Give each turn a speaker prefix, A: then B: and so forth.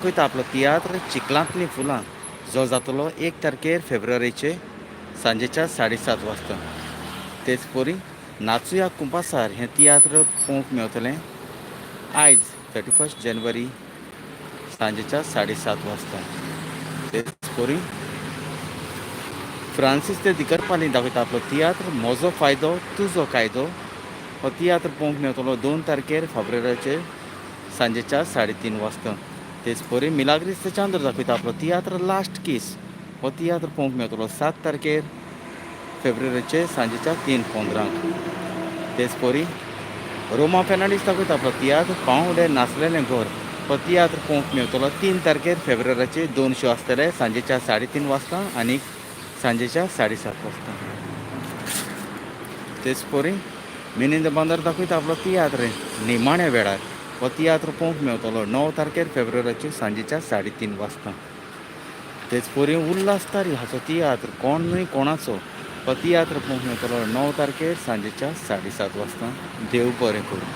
A: दाखयता आपलो तियात्र चिखलांतलीं फुलां जो जातलो 1 तारखेर फेब्रुवारीचे सांजेच्या 7:30 वाजता. तेच परी नाचुया कुंपासार हें तियात्र पळोवंक मेवतलें आयज 31 जानेवारी सांजेच्या 7:30 वाजता. तेच परी फ्रांसीस ते दिकरपाली दाखयता आपलो तियात्र म्हजो फायदो तुजो कायदो हो तियात्र पळोवंक मेवतलो 2 तारखेर फेब्रुवारीचे सांजेच्या 3:30 वाजता. तेच परी मिलाग्रीस ते चांदर दाखयता आपलो तियात्र लास्ट कीस हो तियात्र पळोवंक मेवतलो 7 तारखेर फेब्रुवारीचे सांजेच्या 3:15. तेच परी रोमा फेर्नांडीस दाखयता आपलो तियात्र पावंडे नासलेलें घर हो तियात्र पळोवंक मेवतलो 3 तारखेर फेब्रुवारीचे 2 शो आसतले सांजेच्या 3:30 वाजता आनी सांजेच्या 7:30 वाजता. तेच परी मिनिंद बांदर दाखयता आपलो तियात्र निमाण्या वेळार हो तियात्र पळोवंक मेवतलो 9 तारखेर फेब्रुवारीचे सांजेच्या 3:30 वाजता. तेच परी उल्हास तारी हाचो तियात्र कोण न्हय कोणाचो हो तियात्र पळोवंक मेवतलो 9 तारखेर सांजेच्या 7:30 वाजता. देव बरें करूं.